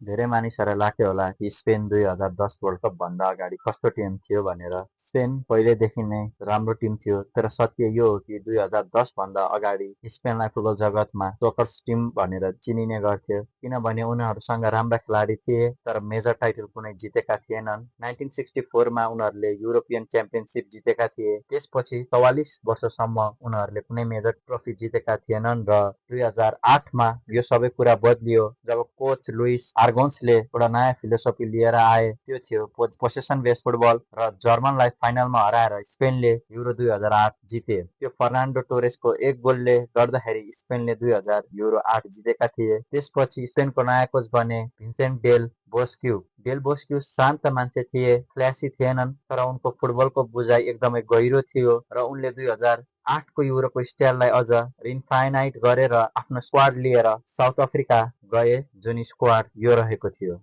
धेरै मानिसहरूलाई लाग्थ्यो होला कि स्पेन 2010 वर्ल्ड कप भन्दा अगाडि कस्तो टिम थियो भनेर। स्पेन पहिलेदेखि नै राम्रो टिम थियो, तर सत्य यो हो कि 2010 भन्दा अगाडि स्पेनलाई फुटबल जगतमा सोकर्स टिम भनेर चिनिने गर्थ्यो, किनभने उनीहरूसँग राम्रा खेलाडी थिए तर मेजर टाइटल कुनै जितेका थिएनन्। 1964 मा उनीहरूले युरोपियन च्याम्पियनसिप जितेका थिए। त्यसपछि 44 वर्षसम्म उनीहरूले कुनै मेजर ट्रफी जितेका थिएनन् र 2008 मा यो सबै कुरा बदलियो जब कोच लुइस आर्गोन्सले एउटा नयाँ फिलोसफी लिएर आए। त्यो थियो पोसेसन बेस्ड फुटबल र जर्मनलाई फाइनलमा हराएर स्पेनले युरो 2008 जिते। त्यो फर्नान्डो टोरेसको एक गोलले गर्दाखेरि स्पेनले 2008 जितेका थिए। त्यसपछि स्पेनको नयाँ कोच बने भिन्सेन्ट डेल बोस्क्यू। डेल बोस्क्यू शान्त मान्छे थिए, फ्ल्यासी थिएनन्, तर उनको फुटबलको बुझाइ एकदमै गहिरो थियो र उनले 2008को युरोको स्टाइललाई अझ रिफाइनाइट गरेर आफ्नो स्क्वाड लिएर साउथ अफ्रिका गए, जुन स्क्वाड यो रहेको थियो।